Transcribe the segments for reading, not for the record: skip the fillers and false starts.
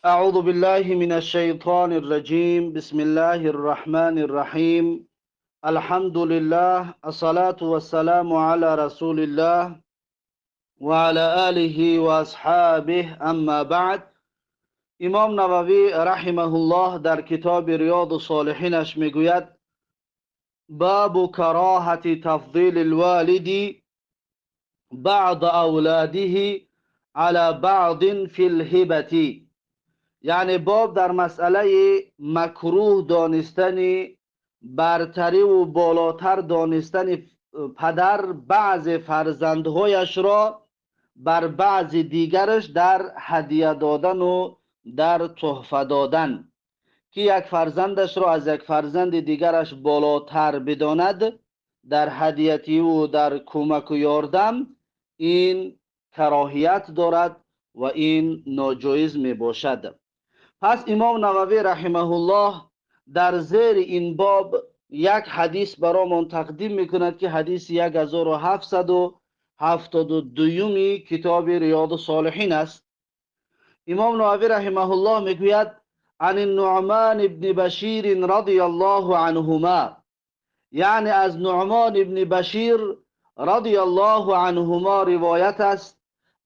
أعوذ بالله من الشيطان الرجيم. بسم الله الرحمن الرحيم. الحمد لله، الصلاة والسلام على رسول الله وعلى آله وأصحابه، أما بعد. امام نووی رحمه الله در کتاب ریاض الصالحینش میگوید: باب کراهة تفضیل الوالد بعض اولاده على بعض في الهبة. یعنی باب در مسئله مکروه دانستن برتری و بالاتر دانستن پدر بعض فرزندهایش را بر بعض دیگرش در هدیه دادن و در تحفه دادن، که یک فرزندش را از یک فرزند دیگرش بالاتر بداند در هدیتی و در کمک و یاردم، این کراهیت دارد و این ناجایز می باشد. پس امام نووی رحمه الله در زیر این باب یک حدیث برامون تقدیم میکند که حدیث 1772 کتاب ریاض الصالحین است. امام نووی رحمه الله میگوید: عن النعمان ابن بشیر رضی الله عنهما، یعنی از نعمان ابن بشیر رضی الله عنهما روایت است: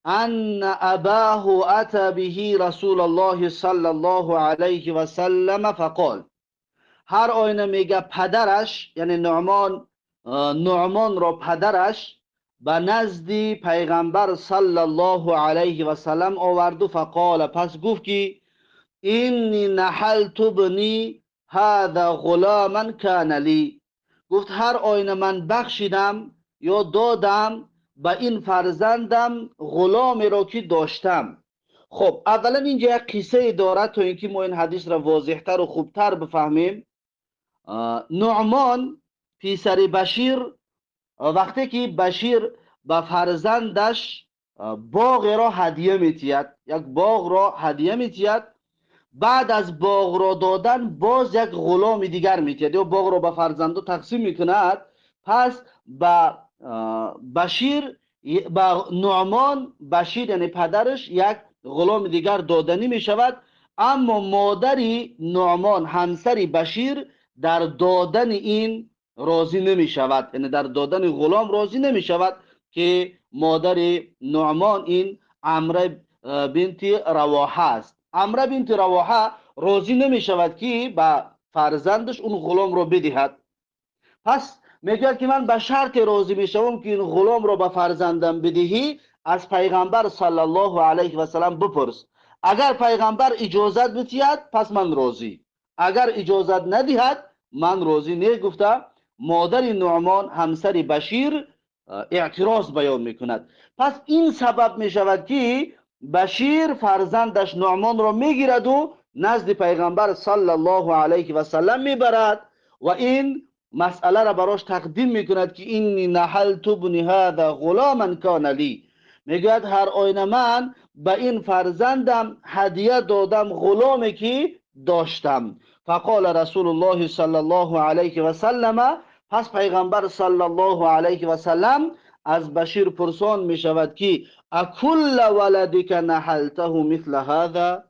ان اباه اتى به رسول الله صلی الله علیه و سلم فقال. هر آینه میگه پدرش، یعنی نعمان، نعمان را پدرش به نزد پیغمبر صلی الله علیه و سلم آورد و فقال، پس گفت که اینی نحلت ابنی هذا غلاما کان لی. گفت هر آینه من بخشیدم یا دادم به این فرزندم غلامی را که داشتم. خب، اولا اینجا یک قصه دارد تا اینکه ما این حدیث را واضحتر و خوبتر بفهمیم. نعمان پسر بشیر، وقتی که بشیر به فرزندش باغ را هدیه میتید، یک باغ را هدیه میتید، بعد از باغ را دادن باز یک غلام دیگر میتید یا باغ را به فرزندو تقسیم میکند. پس به بشیر، به نعمان، بشیر یعنی پدرش، یک غلام دیگر دادنی می شود، اما مادری نعمان، همسر بشیر، در دادن این راضی نمی شود، یعنی در دادن غلام راضی نمی شود که مادر نعمان این عمره بنت رواحه است. عمره بنت رواحه راضی نمی شود که به فرزندش اون غلام را بدهد. پس میگوید که من به شرط راضی میشوم که این غلام را به فرزندم بدهی، از پیغمبر صلی الله علیه و سلم بپرس، اگر پیغمبر اجازت بدهد پس من راضی، اگر اجازت ندهد من راضی نه. گفته مادر نعمان، همسر بشیر، اعتراض بیان میکند. پس این سبب میشود که بشیر فرزندش نعمان را میگیرد و نزد پیغمبر صلی الله علیه و سلم میبرد و این مسئله را براش تقدیم میکند که اینی نحلت ابنی هذا غلاما کان لی. میگوید هر آینه من به این فرزندم هدیه دادم غلامی که داشتم. فقال رسول الله صلی الله علیه و سلم، پس پیغمبر صلی الله علیه و سلم از بشیر پرسان می شود که اکل ولدک نحلته مثل هذا،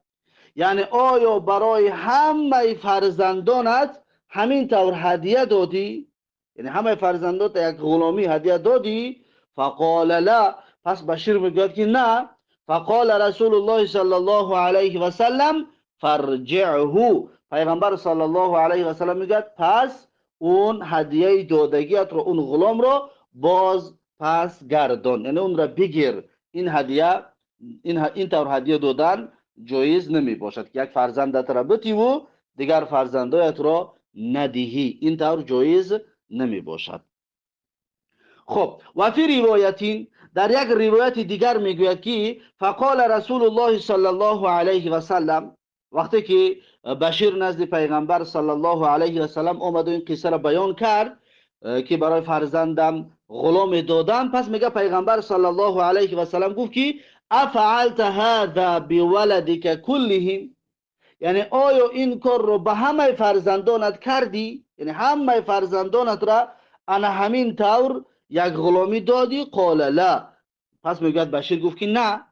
یعنی آیا برای همه فرزندانت همین طور هدیه دادی؟ یعنی همه فرزندانت یک غلامی هدیه دادی؟ فقال لا، پس بشیر میگوید که نه. فقال رسول الله صلی الله علیه و سلم فرجعه، پیغمبر صلی الله علیه و سلم میگوید پس اون هدیه دادگیت رو، اون غلام رو باز پس گردان، یعنی اون را بگیر. این هدیه، این طور هدیه دادن جایز نمی باشد که یک فرزندت را بتی و دیگر فرزندایت را ندهی، این طور جایز نمی باشد. خب، و فی روایت، در یک روایت دیگر میگوید که فقال رسول الله صلی الله علیه و سلم، وقتی که بشیر نزد پیغمبر صلی الله علیه و سلم آمد و این قصه را بیان کرد که برای فرزندم غلام دادم، پس میگه پیغمبر صلی الله علیه و سلم گفت که افعلت هذا بولدک کلهم، یعنی آیا این کار رو به همه فرزندانت کردی؟ یعنی همه فرزندانت را انا همین طور یک غلامی دادی؟ قال لا، پس میگوید بشیر گفت که نه.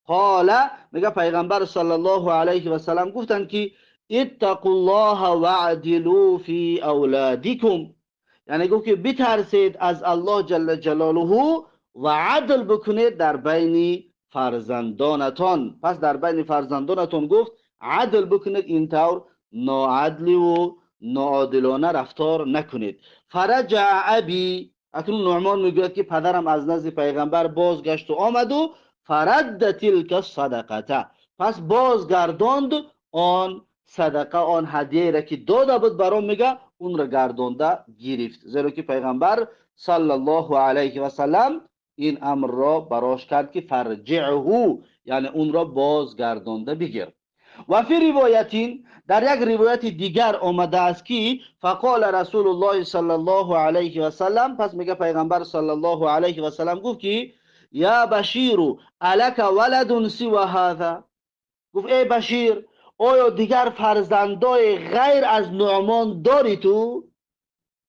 قال، میگه پیغمبر صلی الله علیه و سلم گفتند که اتقوا الله واعدلوا فی اولادکم، یعنی گفت که بترسید از الله جل جلاله و عدل بکنید در بین فرزندانتان. پس در بین فرزندانتان گفت عدل بکنید، اینطور ناعدلی و ناعادلانه رفتار نکنید. فرجع ابی، اکنون نعمان میگوید که پدرم از نزد پیغمبر بازگشت و آمد و فرد تلک الصدقه، پس بازگرداند آن صدقه، آن هدیه را که داده بود برام، میگه اون را گردانده گرفت، زیرا که پیغمبر صلی الله علیه و سلم این امر را براش کرد که فرجعه، یعنی اون را بازگردانده بگیر. و فی روایت، در یک روایت دیگر آمده است که فقال رسول الله صلی الله علیه و سلم، پس میگه پیغمبر صلی الله علیه و سلم گفت که یا بشیر الک ولد سوى هذا، گفت ای بشیر آیا دیگر فرزندای غیر از نعمان داری تو؟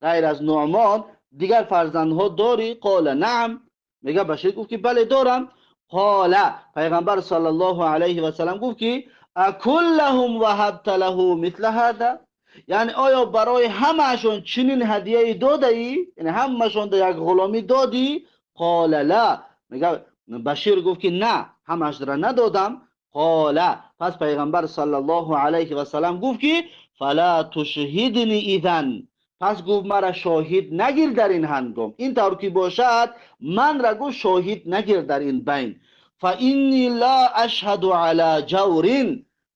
غیر از نعمان دیگر فرزندها داری؟ قال نعم، میگه بشیر گفت که بله دارم. قال، پیغمبر صلی الله علیه و سلم گفت که اکلهم وهبت له مثل هذا، یعنی آیا برای همه‌شون چنین هدیه داده ای؟ یعنی همه‌شون در یک غلامی دادی؟ قال لا، میگه بشیر گفت که نه، همه‌اش را ندادم. قال، پس پیغمبر صلی الله علیه و سلم گفت که فلا تشهدنی اذن، پس گفت مرا شاهد نگیر در این هنگام، این طور که باشد من را گفت شاهد نگیر در این بین. فانی لا اشهد علی جور،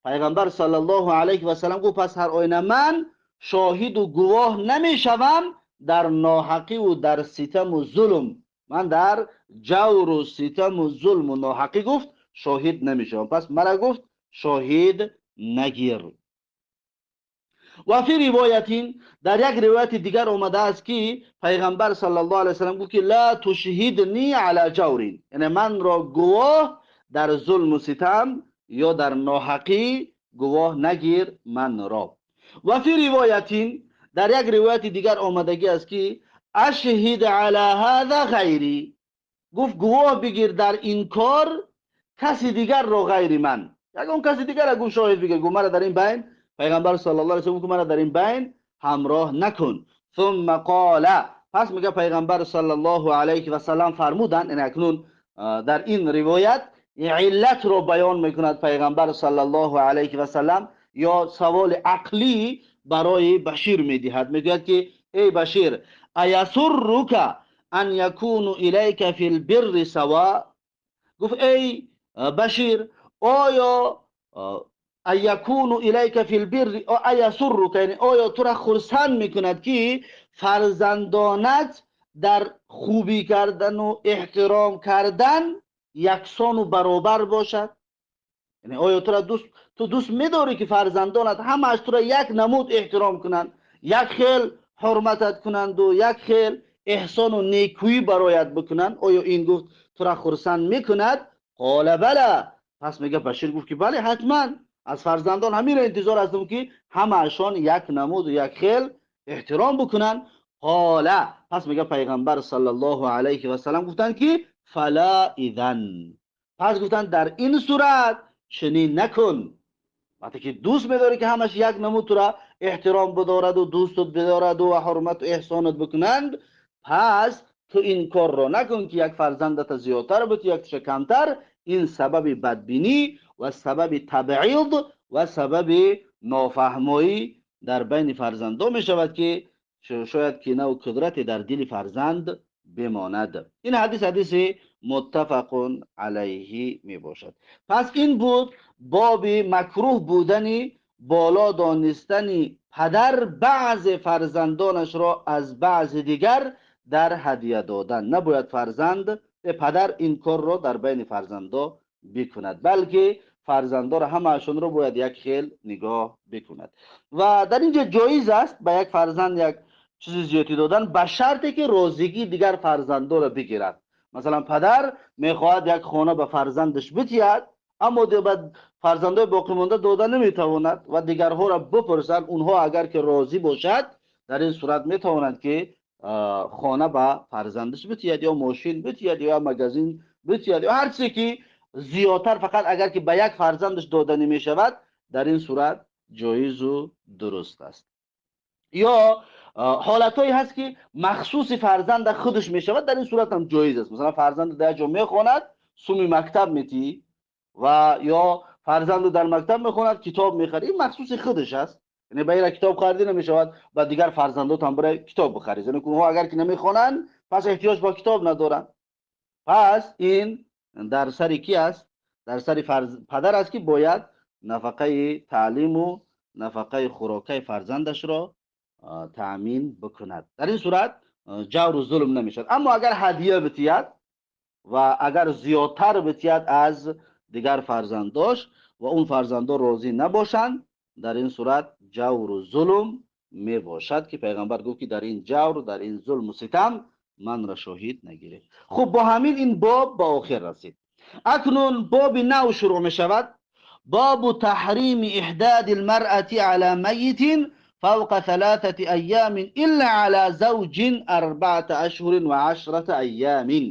پیغمبر صلی الله علیه و سلم گفت پس هر آینه من شاهد و گواه نمیشوم در ناحقی و در ستم و ظلم، من در جور و ستم و ظلم و ناحقی گفت شاهد نمیشوم، پس مرا گفت شاهد نگیر. و فی روایت، در یک روایت دیگر آمده است که پیغمبر صلی الله علیه و سلم گفت که لا تشهدنی علی جور، یعنی من را گواه در ظلم و ستم یا در ناحقی گواه نگیر من را. و فی روایت، در یک روایت دیگر آمدگی است که اشهد علی هذا غیری، گفت گواه بگیر در این کار کسی دیگر را غیر من، یکون کسی دیگر را گفت شاهد بگیر، گفت مرا در این بین، پیغمبر صلی الله علیه و سلم گفت مرا در این بین همراه نکن. ثم قال، پس میگه پیغمبر صلی الله علیه و سلم فرمودند، این اکنون در این روایت علت رو بیان میکند پیغمبر صلی الله علیه و سلم، یا سوال عقلی برای بشیر میدهد، میگوید که ای بشیر ایسرک ان یکون الیک فی البر سوا، گفت ای بشیر آیا ایکون الیک فی البر ایسرک، یعنی آیا تو را خرسند میکند که فرزندانت در خوبی کردن و احترام کردن یکسان و برابر باشد؟ یعنی آیا تو را دوست میداری که فرزندانت همه تو را یک نمود احترام کنند، یک خیل حرمتت کنند و یک خیل احسان و نیکویی برایت بکنند؟ آیا این گفت تو را خرسند میکند؟ قال بله، پس میگه بشیر گفت که بله حتما از فرزندان همین را انتظار هستم که همه‌شان یک نمود و یک خیل احترام بکنن. قال، پس میگه پیغمبر صلی الله علیه و سلم گفتند که فلا اذن، پس گفتند در این صورت چنین نکن. وقتی که دوست میداری که همش یک نمود تو را احترام بدارد و دوستت بدارد و حرمت و احسانت بکنند، پس تو این کار را نکن که یک فرزندت زیادتر بود یک کمتر. این سبب بدبینی و سبب تبعیض و سبب نافهمایی در بین فرزندان می شود که شاید کینه و کدرت در دل فرزند بماند. این حدیث حدیث متفق علیه می باشد. پس این بود باب مکروه بودن بالا دانستن پدر بعض فرزندانش را از بعض دیگر در هدیه دادن. نباید فرزند پدر این کار را در بین فرزندا بکند، بلکه فرزندا را همه‌شون رو باید یک خیل نگاه بکند. و در اینجا جایز است به یک فرزند یک چیز زیادی دادن به شرطی که روزگی دیگر فرزندا را بگیرد. مثلا پدر میخواهد یک خانه به فرزندش بدهد، اما به فرزندای باقی مانده داده نمیتواند و دیگرها را بپرسند. اونها اگر که راضی باشد در این صورت میتوانند که خانه به فرزندش بدهد یا ماشین بدهد یا مگزین بدهد یا هر چیزی که зиёдтар фақат агар ки ба як фарзандаш дода намешавад, дар ин сурат ҷоизу дуруст аст. Ё ҳолатҳое ҳаст, ки махсуси фарзанда худаш мешавад, дар ин сурат ҳам ҷоиз аст. Масалан, фарзанд дар як ҷо мехонад, суми мактаб метиҳӣ, ва ё фарзанду дар мактаб мехонад, китоб мехарӣ, ин махсуси худаш аст. Яъне ба ира китоб харида намешавад, ба дигар фарзандот ҳам бирай китоб бихарӣ. Яъне онҳо агар ки намехонанд, пас эҳтиёҷ ба китоб надоранд. Пас ин дар сари ки аст? Дар сари падар аст, ки бояд нафақаи таълиму нафақаи хӯрокаи фарзандашро таъмин бикунад. Дар ин сурат ҷавру зулм намешавад. Аммо агар ҳадия битиҳад ва агар зиёдтар битиҳад аз дигар фарзандош ва он фарзандо розӣ набошанд, дар ин сурат ҷавру зулм мебошад, ки пайғамбар гуфт, ки дар ин ҷавр, дар ин зулму ситам манро шоҳид нагиред. Хуб, бо ҳамин ин боб ба охир расид. Акнун боби нав шурӯъ мешавад: бобу таҳрими иҳдади лмаръати ала майитин фавқа саласати айёмин илла ала завҷин 4 ашҳурин ва 10 айёмин.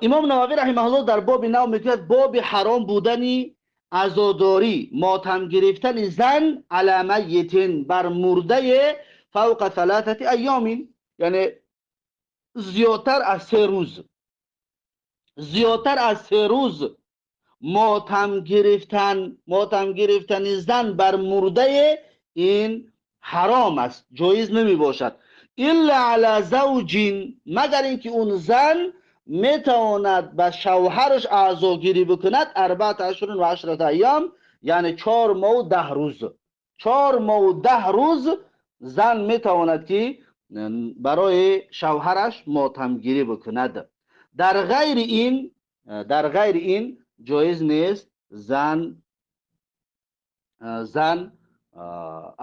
Имом Нававӣ раҳимаҳуллоҳ дар боби нав мегӯяд: боби ҳаром будани азодорӣ, мотам гирифтани зан ала майитин, бар мурдае, фавқа саласати айёмин, яъне зиёдтар аз 3 рӯз. Зиёдтар аз 3 рӯз мотам гирифтан, мотам гирифтани зан бар мурдае, ин ҳаром аст, ҷоиз намебошад. Илла ала завҷин, магар ин ки он зан метавонад ба шавҳараш аъзогирӣ бикунад, 4 ашҳурин ва 10 айём, яъне 4 моҳу 10 рӯз. 4 моҳу 10 рӯз зан метавонад, ки барои шавҳараш мотамгирӣ бикунад. Дар ғайри ин ҷоиз нест. Зан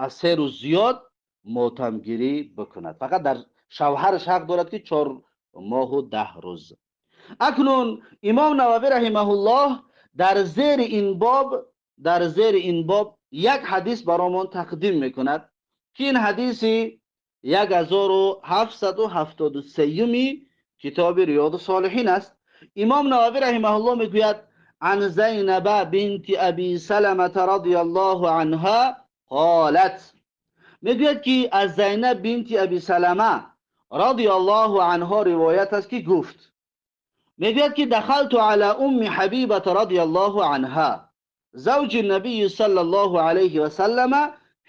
аз 3 рӯз зиёд мотамгирӣ бикунад. Фақат дар шавҳараш ҳақ дорад, ки 4 моҳу 10 рӯз. Акнун имом Нававӣ раҳимаҳуллоҳ дар зери ин боб як ҳадис баромон тақдим мекунад, ки ин ҳадиси 1773-юми китоби Риёду Солиҳин аст. Имом Нававӣ раҳимаҳуллоҳ мегӯяд: عن زينب بنت أبي سلمة رضي الله عنها قالت، мегӯяд, ки аз Зайнаб бинти Аби Салама رضي الله عنها ривоят аст, ки гуфт, мегӯяд, ки دخلت على أم حبيبة رضي الله عنها زوج النبي صلى الله عليه وسلم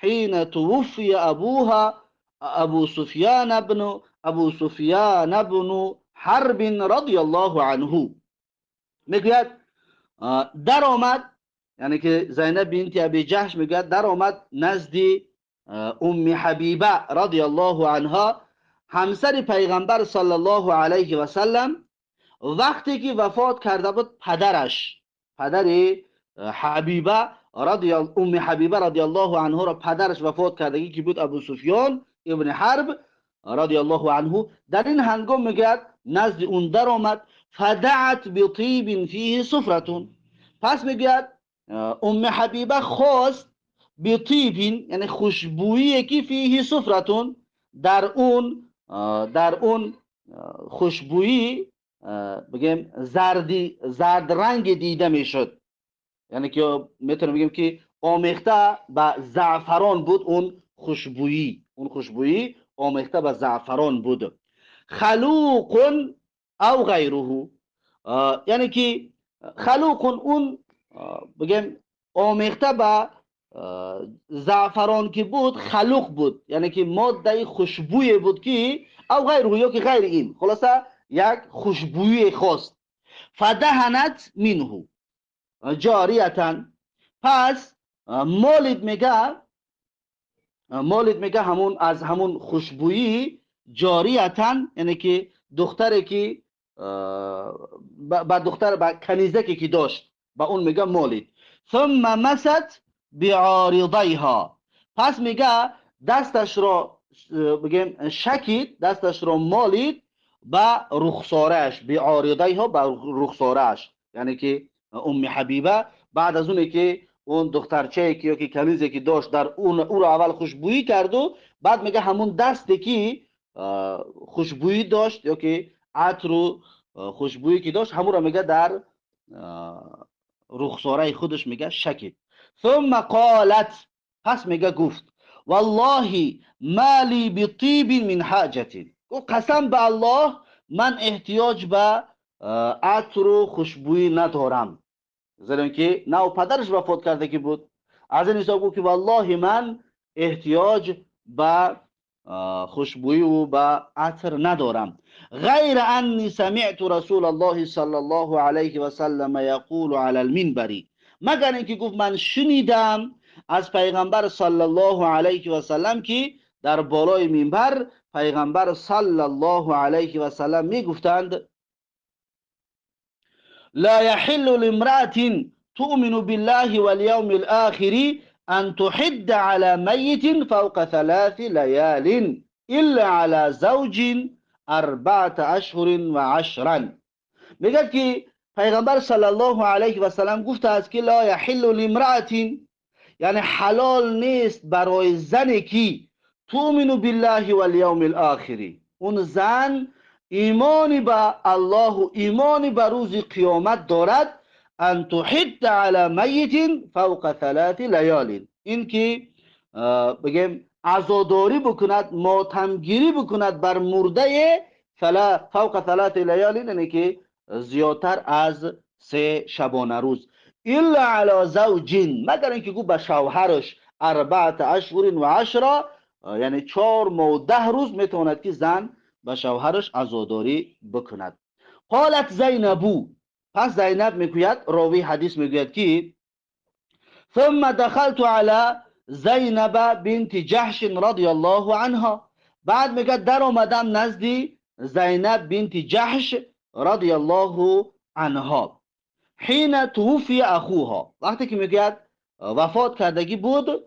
حين توفي أبوها أبو سفيان بن حرب رضي الله عنه. мегӯяд, даромад, яъне ки Зайнаб бинти Аби Ҷаҳш мегӯяд, даромад назди Умми Ҳабиба رضي الله عنها, ҳамсари пайғамбар صلى الله عليه وسلم, вақте ки вафот карда буд падараш, падари Ҳабиба, Умми Ҳабиба رضي الله عنها ро падараш вафот кардагӣ ки буд, Абу Суфён ибни Ҳарб رضي الله عنه. Дар ин ҳангом, мегӯяд, назди он даромад. فدعت بطيب فيه صفرة، пас, мегӯяд, Умми Ҳабиба хост, بطيب, яъне хушбӯие ки, فيه صفرة, дар он хушбӯӣ, бигем, зарди, зардранге дида мешуд, яъне ки метавонем бигем, ки омехта ба заъфарон буд он хушбӯӣ. Он хушбӯӣ омехта ба заъфарон буд. خلوق أو غيره, яъне ки خلوق, он, бигем, омехта ба заъфарон ки буд, خلوق буд, яъне ки моддаи хушбӯе буд, ки أو غيره, ё ки ғайри ин, хулоса, як хушбӯие хост. فدهنت منه جارية, пас молид, мега, молид, мега, ҳамун аз ҳамун хушбӯӣ, جارية, яъне ки духтаре ки ба духтар, ба канизаке ки дошт, ба он мега молид. ثم مست بعارضيها, пас, мега, дасташро, бигем, шакид, дасташро молид ба рухсорааш, بعارضيها, ба рухсорааш. Яъне ки Умми Ҳабиба баъд аз оне ки он духтарчае ки ёки канизе ки дошт, дар ӯро аввал хушбӯӣ карду, баъд, мега, ҳамун дасте ки хушбӯӣ дошт ёки атру хушбӯӣ ки дошт, ҳамуро мега дар рухсораи худаш мега шакид. ثم قالت, пас мега гуфт: والله ما لي بطيب من حاجة. Гуфт: қасам ба Аллоҳ, ман эҳтиёҷ ба атру хушбӯӣ надорам, зеро ки нав падараш вафот кардагӣ буд. Аз ин ҳисоб гуфт ки валлоҳи, ман эҳтиёҷ ба хушбӯиву ба атр надорам. غير أني سمعت رسول الله صلى الله عليه وسلم يقول على المنبر, магар инки гуфт, ман шунидам аз пайғамбар саллаллоҳу алайҳи васаллам, ки дар болои минбар пайғамбар саллаллоҳу алайҳи васаллам мегуфтанд: لا يحل لامرأة تؤمن بالله واليوم الآخر أن تحد على ميت فوق 3 ليال إلا على زوج 4 أشهر وعشرا. میگه که پیغمبر صلی الله علیه و سلم گفته است که لا يحل لامرأة, یعنی حلال نیست برای زنی که تؤمن بالله واليوم الآخر, اون زن ایمانی به الله و ایمانی به روز قیامت دارد, أن تحد على ميت فوق 3 ليال, این که بگیم عزاداری بکند، ماتمگیری بکند بر مرده فوق 3 ليال, یعنی که زیادتر از 3 شبانه روز, إلا على زوج, مگر اینکه گفت به شوهرش 4 أشهر وعشرا, یعنی 4 ماه و 10 روز میتواند که زن به شوهرش عزاداری بکند. قالت زینب, پس زینب میگوید، راوی حدیث میگوید که ثم دخلت على زینب بنت جحش رضی الله عنها. بعد میگه در آمدم نزدی زینب بنت جحش رضی الله عنها حين توفي أخوها, وقتی که میگوید وفات کردگی بود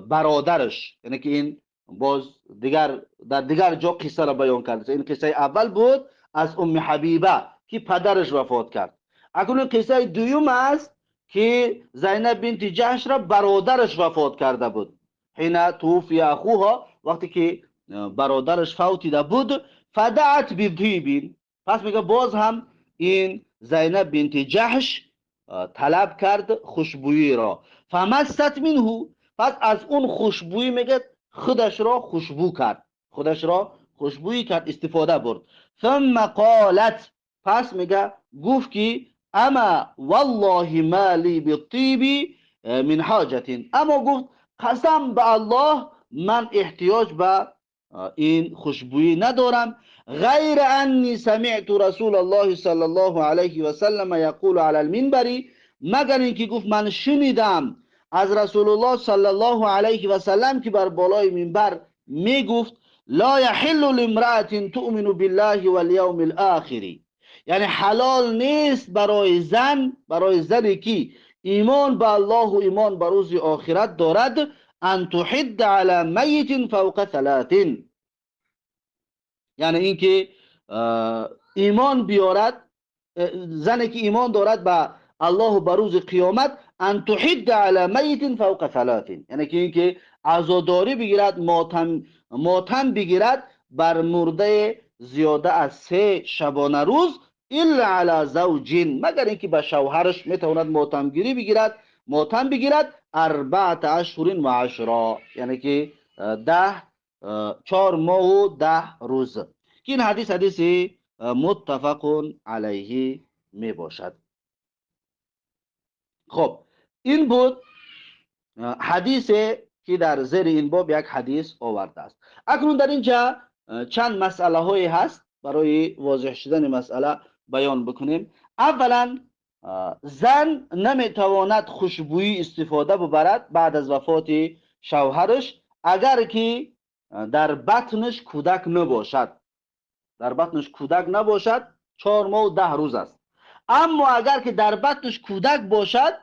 برادرش. یعنی که این باز دیگر در دیگر جا قصه را بیان کرده. این قصه اول بود از ام حبیبه که پدرش وفات کرد. اکنون قصه دوم است که زینب بنت جحش را برادرش وفات کرده بود. حين توفي أخوها, وقتی که برادرش فوتیده بود, فدعت بطيب, پس میگه باز هم این زینب بنت جحش طلب کرد خوشبویی را. فمست منه, پس از اون خوشبویی میگه خودش را خوشبو کرد، خودش را خوشبویی کرد، استفاده برد. ثم قالت, پس میگه گفت که أما والله ما لي بالطيب من حاجة. اما گفت قسم به الله، من احتیاج به این خوشبویی ندارم. غير أني سمعت رسول الله صلى الله عليه وسلم يقول على المنبر, مگر اینکه گفت من شنیدم از رسول الله صلى الله عليه وسلم که بر بالای منبر میگفت: لا يحل لامرأة تؤمن بالله واليوم الآخر, یعنی حلال نیست برای زن، برای زنی که ایمان به الله و ایمان به روز آخرت دارد, أن تحد على ميت فوق 3, یعنی اینکه ایمان بیارد، زنی که ایمان دارد به الله و به روز قیامت, أن تحد على ميت فوق 3, یعنی که اینکه عزاداری بگیرد، ماتم بگیرد بر مرده زیاده از 3 شبانه روز, إلا على زوج, مگر اینکه به شوهرش میتواند ماتمگیری بگیرد، ماتم بگیرد, 4 أشهر وعشرا, یعنی که 10، 4 ماه و 10 روز. که این حدیث حدیثی متفق علیه می باشد. خب، این بود حدیث که در زیر این باب یک حدیث آورده است. اکنون در اینجا چند مسئله هایی هست، برای واضح شدن مسئله بیان بکنیم. اولا زن نمیتواند خوشبویی استفاده ببرد بعد از وفات شوهرش، اگر که در بطنش کودک نباشد. در بطنش کودک نباشد، 4 ماه و 10 روز است. اما اگر که در بطنش کودک باشد،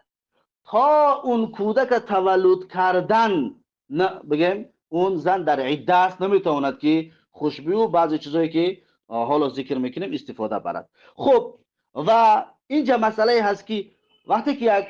تا اون کودک تولد کردن نه بگیم اون زن در عده است، نمیتواند که خوشبویی و بعضی چیزایی که حالا ذکر میکنیم استفاده برد. خب، و اینجا مسئله هست که وقتی که یک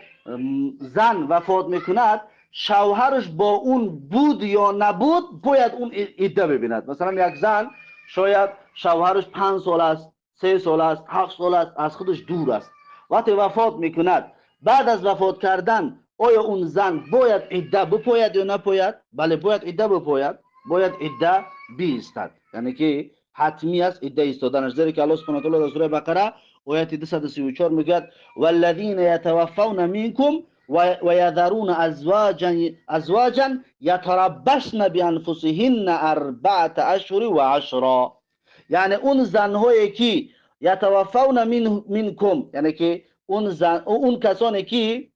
زن وفات میکند، شوهرش با اون بود یا نبود، باید اون عده ببیند. مثلا یک زن شاید شوهرش 5 سال است، 3 сол аст, 7 сол аст, аз худаш дур аст. Вақте вафот мекунад, баъд аз вафот кардан оё он зан бояд идда бипояд ё напояд? Бале, бояд идда бипояд, бояд идда биистад, яъне ки ҳатмӣ аст идда истоданаш, зеро ки Аллоҳ субҳана таъала дар сураи Бақара, ояти 234 мегӯяд: والذين يتوفون منكم ويذرون أزواجا يتربصن بأنفسهن أربعة أشهر وعشرا. Яъне он занҳое ки يتوفون منكم, яъне ки он касоне ки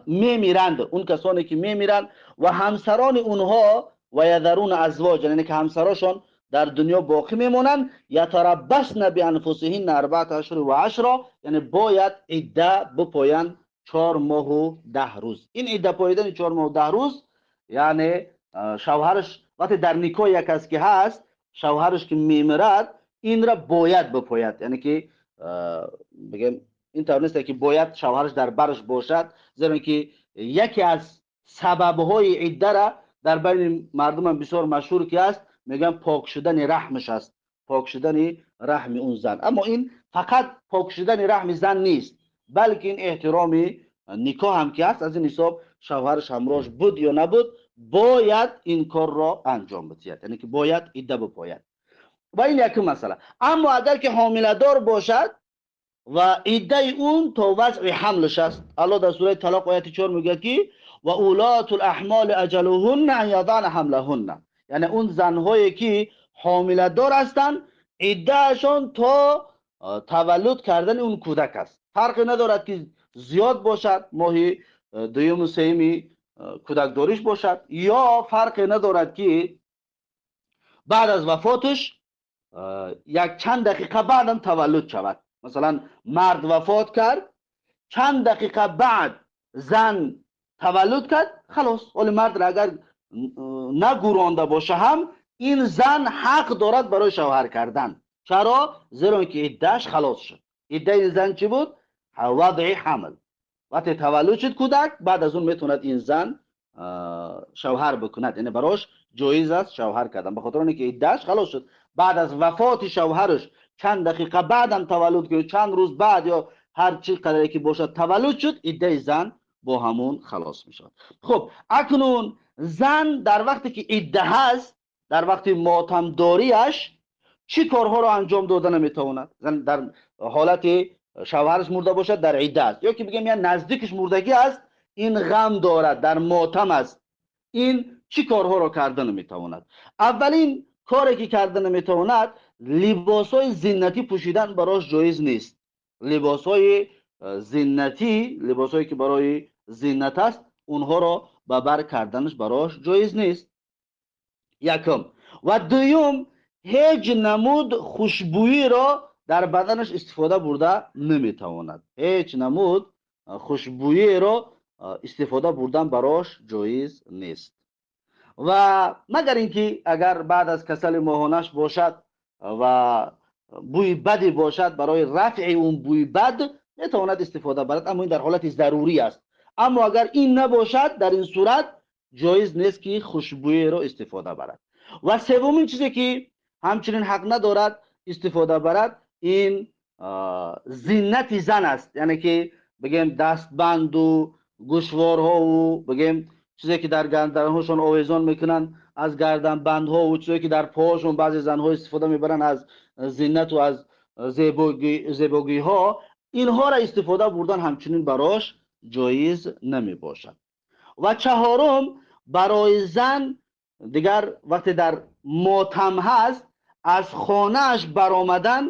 мемиранд, он касоне ки мемиранд ва ҳамсарони онҳо, ويذرون أزواجا, яъне ки ҳамсарошон дар дунё боқӣ мемонанд, يتربصن بأنفسهن أربعة أشهر وعشرا, яъне бояд идда бипоянд 4 моҳу 10 рӯз. Ин идда поидани 4 моҳу 10 рӯз, яъне шавҳараш вақте дар никоҳ як кас ки ҳаст, шавҳараш ки мемирад, инра бояд бипояд. Яъне ки бигем, ин тавр нест ки бояд шавҳараш дар бараш бошад, зеро ки яке аз сабабҳои иддара дар байни мардумам бисёр машҳур ки аст, мегӯянд, пок шудани раҳмаш аст, пок шудани раҳми он зан. Аммо ин фақат пок шудани раҳми зан нест, балки ин эҳтироми никоҳ ҳам ки ҳаст. Аз ин ҳисоб шавҳараш ҳамроҳш буд ё набуд, бояд ин корро анҷом бидиҳад, яъне ки бояд идда бипояд. Ва ин якум масъала. Аммо агар ки ҳомиладор бошад ва иддаи он то вазъи ҳамлаш аст, Аллоҳ дар сураи Талоқ, ояти 4 мегӯяд ки وأولاة الأحمال أجلهن أن يضعن حملهن, яъне он занҳое ки ҳомиладор ҳастанд, иддаашон то таваллуд кардани он кӯдак аст. Фарқе надорад ки зиёд бошад, моҳи дуюму сеюми кӯдакдориш бошад, ё фарқе надорад ки баъд аз вафоташ як чанд дақиқа баъдам таваллуд шавад. Масалан, мард вафот кард, чанд дақиқа баъд зан таваллуд кард, халос, ҳоли мардро агар нагуронда боша ҳам, ин зан ҳақ дорад барои шавҳар кардан. Чаро? Зеро ки иддааш халос шуд. Иддаи ин зан чӣ буд? وضع حمل. Вақте таваллуд шуд кӯдак, баъд аз он метавонад ин зан шавҳар бикунад, яъне барош ҷоиз аст шавҳар кардан, ба хотир оне ки иддааш халос шуд. Баъд аз вафоти шавҳараш чанд дақиқа баъдам таваллуд ки чанд рӯз баъд ё ҳар чӣ қадаре ки бошад таваллуд шуд, иддаи зан бо ҳамун халос мешавад. Хуб, акнун зан дар вақте ки идда ҳаст, дар вақти мотамдориаш чӣ корҳоро анҷом дода наметавонад? Зан дар ҳолати шавҳараш мурда бошад, дар идда аст, ё ки бигем, я наздикаш мурдагӣ аст, ин ғам дорад, дар мотам аст, ин чӣ корҳоро карда наметавонад? Аввалин коре ки карда наметавонад, либосҳои зиннатӣ пӯшидан барош ҷоиз нест. Либосҳои зиннатӣ, либосҳое ки барои зиннат аст, онҳоро ба бар карданаш барош ҷоиз нест, якум. Ва дуюм, ҳеҷ намуд хушбӯиро дар баданаш истифода бурда наметавонад. Ҳеҷ намуд хушбӯиро истифода бурдан барош ҷоиз нест. Ва магар ин ки агар баъд аз касали моҳонаш бошад ва бӯи баде бошад, барои рафъи он бӯи бад метавонад истифода барад, аммо ин дар ҳолати зарурӣ аст. Аммо агар ин набошад, дар ин сурат ҷоиз нест ки хушбӯиро истифода барад. Ва севумин чизе ки ҳамчунин ҳақ надорад истифода барад, ин зиннати зан аст, яъне ки бигем, дастбанду гӯшворҳову бигем, чизе ки дар гарданҳошон овезон мекунанд, аз гарданбандҳову чизе ки дар поҳошон баъзе занҳо истифода мебаранд аз зиннату аз зебогиҳо, инҳоро истифода бурдан ҳамчунин барош ҷоиз намебошад. Ва чаҳорум, барои зан дигар вақте дар мотам ҳаст, аз хонааш баромадан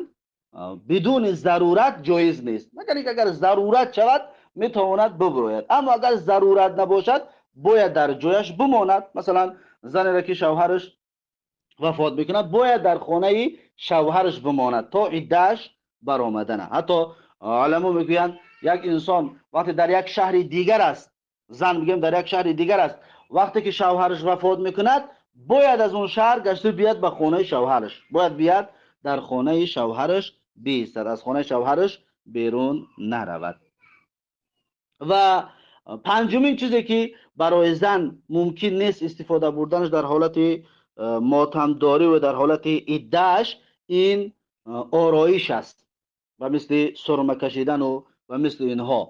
бидуни зарурат ҷоиз нест. Магар ин агар зарурат шавад, метавонад бибирояд, аммо агар зарурат набошад, бояд дар ҷояш бимонад. Масалан, занеро ки шавҳараш вафот мекунад, бояд дар хонаи шавҳараш бимонад то иддааш баромадана. Ҳатто уламо мегӯянд, як инсон вақте дар як шаҳри дигар аст, зан бигем, дар як шаҳри дигар аст, вақте ки шавҳараш вафот мекунад, бояд аз он шаҳр гашта биёд ба хонаи шавҳараш, бояд биёд дар хонаи шавҳараш биистад, аз хонаи шавҳараш берун наравад. Ва панҷумин чизе ки барои зан мумкин нест истифода бурданаш дар ҳолати мотамдорӣ ва дар ҳолати иддааш, ин ороиш аст, ба мисли сурма кашидану ва мисли инҳо,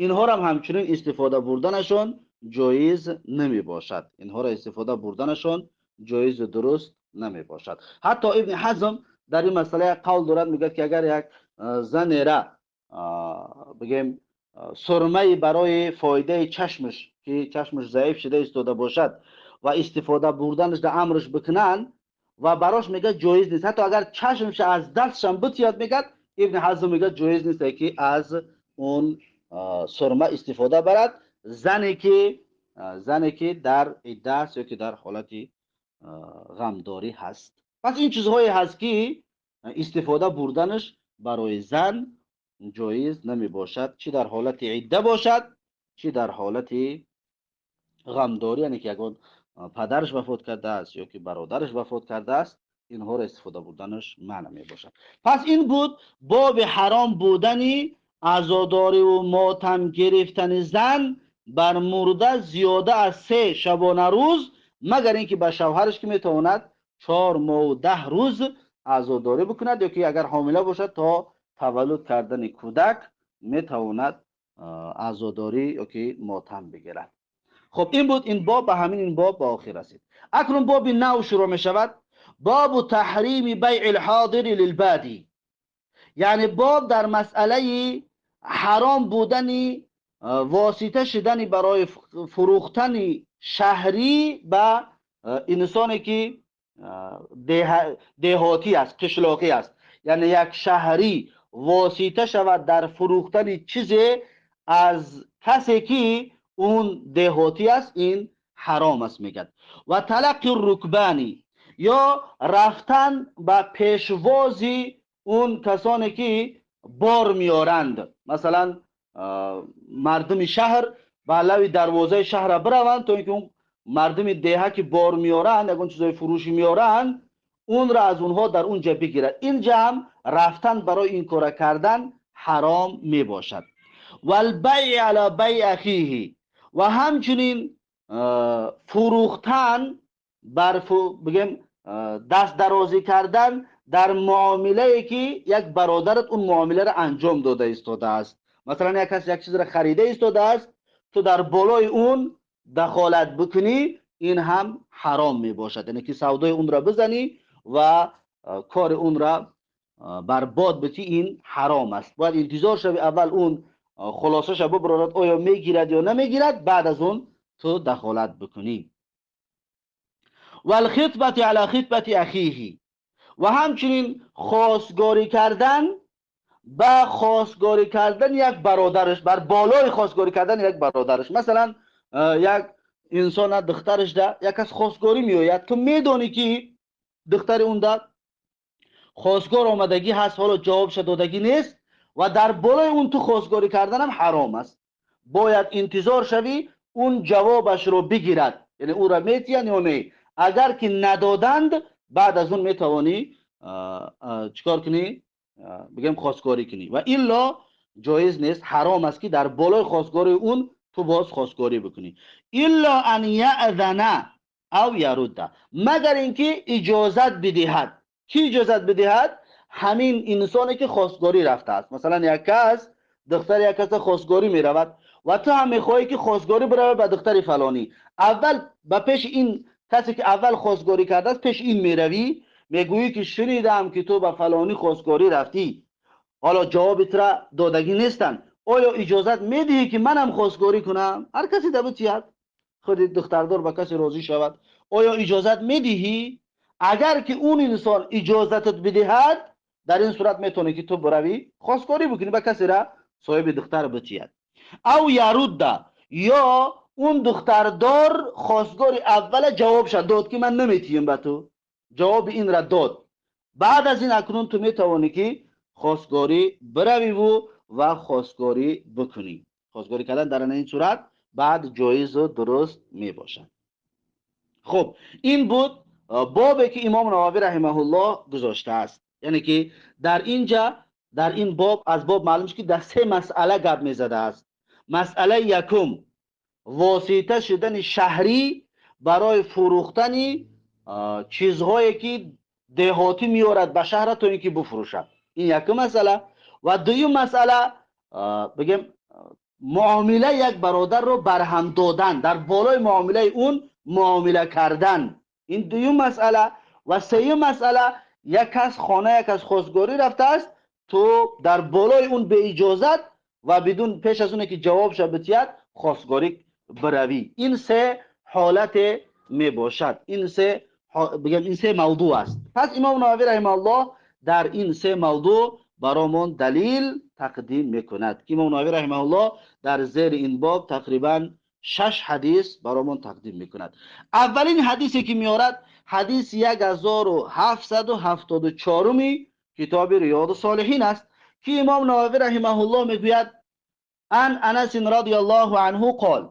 инҳоро ҳам ҳамчунин истифода бурданашон ҷоиз намебошад. Инҳоро истифода бурданашон ҷоизу дуруст намебошад. Ҳатто Ибни Ҳазм дар ин масъала як қавл дорад, мегӯяд, ки агар як занера, бигем, сурмаи барои фоидаи чашмаш, ки чашмаш заиф шуда истода бошад, ва истифода бурданаш дар амрш бикунанд, ва барош, мегӯяд, ҷоиз нест. Ҳатто агар чашмша аз дастшам битиёд, мегӯяд Ибни Ҳазм, мегӯяд, ҷоиз нест, ки аз он сурма истифода барад зане ки дар идда аст ё ки дар ҳолати ғамдорӣ ҳаст. Пас ин чизҳое ҳаст, ки истифода бурданаш барои зан ҷоиз намебошад, чӣ дар ҳолати идда бошад, чӣ дар ҳолати ғамдорӣ, яъне ки ягон падараш вафот кардааст ё ки бародараш вафот кардааст, инҳоро истифода бурданаш манъ мебошад. Пас ин буд боби ҳаром будани азодориву мотам гирифтани зан бар мурда зиёда аз 3 шабона рӯз, магар ин ки ба шавҳараш, ки метавонад 4 моҳу 10 рӯз азодорӣ бикунад, ё ки агар ҳомила бошад, то таваллуд кардани кӯдак метавонад азодорӣ ё ки мотам бигирад. Хуб, ин буд ин боб. Ба ҳамин ин боб ба охир расид. Акнун боби нав шурӯъ мешавад: باب تحريم بيع الحاضر للبادي. یعنی باب در مسئله حرام بودنی واسطه شدنی برای فروختن شهری به انسانی که деҳотӣ аст، қишлоқӣ аст. Яъне як шаҳрӣ восита шавад дар фурӯхтани чизе аз касе ки он деҳотӣ аст، ин ҳаром аст، мегӯяд. وتلقي الركبان، ё рафтан ба пешвози он касоне ки бор меоранд. Масалан، мардуми шаҳр ба лави дарвозаи шаҳра бираванд، то ин ки он мардуми деҳа ки бор меоранд، ягон чизои фурӯшӣ меоранд، онро аз онҳо дар он ҷа бигирад. Инҷа ҳам рафтан барои ин кора кардан ҳаром мебошад. والبيع على بيع أخيه، ва ҳамчунин фурӯхтан бар، бигем، даст дарозӣ кардан дар муомилае ки як бародарат он муомиларо анҷом дода истодааст. Масалан، як кас як чизро харида истодааст، ту дар болои он дахолат бикунӣ، ин ҳам ҳаром мебошад. Яъне ки савдои онро бизанӣ ва кори онро барбод битӣ، ин ҳаром аст. Бояд интизор шави، аввал он хулосаша бибарорад، оё мегирад ё намегирад، баъд аз он ту дахолат бикунӣ. والخطبة على خطبة أخيه، ва ҳамчунин хостгорӣ кардан ба хостгорӣ кардан як бародараш، бар болои хостгорӣ кардан як бародараш. Масалан، як инсона духтарашда як кас хостгорӣ меояд، ту медонӣ ки духтари унда хостгор омадагӣ ҳаст، ҳоло ҷавобша додагӣ нест، ва дар болои он ту хостгорӣ карданам ҳаром аст. Бояд интизор шавӣ، он ҷавобашро бигирад، яъне ӯра метиҳанд ё не. Агар ки надоданд، баъд аз он метавонӣ чикор кунӣ؟ Бигем، хостгорӣ кунӣ. Ва илло ҷоиз нест، ҳаром аст ки дар болои хостгории он ту боз хостгорӣ бикунӣ. إلا أن يأذن أو يرد، магар ин ки иҷозат бидиҳад. Кӣ иҷозат бидиҳад؟ Ҳамин инсоне ки хостгорӣ рафтааст. Масалан، як кас духтари як каса хостгорӣ меравад ва ту ҳам мехоҳӣ ки хостгорӣ биравад ба духтари фалонӣ. Аввал ба пеши ин касе ки аввал хостгорӣ кардааст، пеш ин меравӣ، мегӯӣ ки шунидам ки ту ба фалонӣ хостгорӣ рафтӣ، ҳоло ҷавоби тура додагӣ нестанд، оё иҷозат медиҳӣ ки манам хостгорӣ кунам؟ Ҳар касе да битиҳад، худи духтардор ба касе розӣ шавад، оё иҷозат медиҳӣ؟ Агар ки он инсон иҷозатат бидиҳад، дар ин сурат метавонӣ ки ту биравӣ، хостгорӣ бикунӣ ба касера соҳиби духтар битиҳад. أو يرد، ё он духтардор хостгори аввала ҷавобша дод ки ман наметиҳем ба ту، ҷавоби инра дод، баъд аз ин акнун ту метавонӣ ки хостгорӣ биравиву ва хостгорӣ бикунӣ. Хостгорӣ кардан дар ин сурат баъд ҷоизу дуруст мебошад. Хуб، ин буд бобе ки имом Нававӣ раҳимаҳуллоҳ гузоштааст. Яъне ки дар инҷа، дар ин боб، аз боб маълум шуд ки дар се масъала гап мезадааст. Масъалаи якум: восита шудани шаҳрӣ барои фурӯхтани чизҳое ки деҳотӣ меорад ба шаҳра, то ин ки буфурӯшад. Ин якум масъала. Ва дуюм масъала, бигем, муомила як бародарро барҳам додан, дар болои муомилаи он муомила кардан. Ин дуюм масъала. Ва сеюм масъала, як кас хона як кас хостгорӣ рафтааст, ту дар болои он беиҷозат ва бидун пеш аз оне ки ҷавобша битиҳад, хостгорӣ биравӣ. Ин се ҳолате мебошад. Ин се, бигем, ин се мавдӯъ аст. Пас Имом Нававӣ раҳимааллоҳ дар ин се мавдӯъ баромон далил тақдим мекунад, ки Имом Нававӣ раҳимаҳуллоҳ дар зери ин боб тақрибан шаш ҳадис баромон тақдим мекунад. Аввалин ҳадисе ки меорад, ҳадиси 1774-уми китоби Риёду Солиҳин аст, ки Имом Нававӣ раҳимаҳуллоҳ мегӯяд: ан Анасин радиаллоҳу анҳу қол,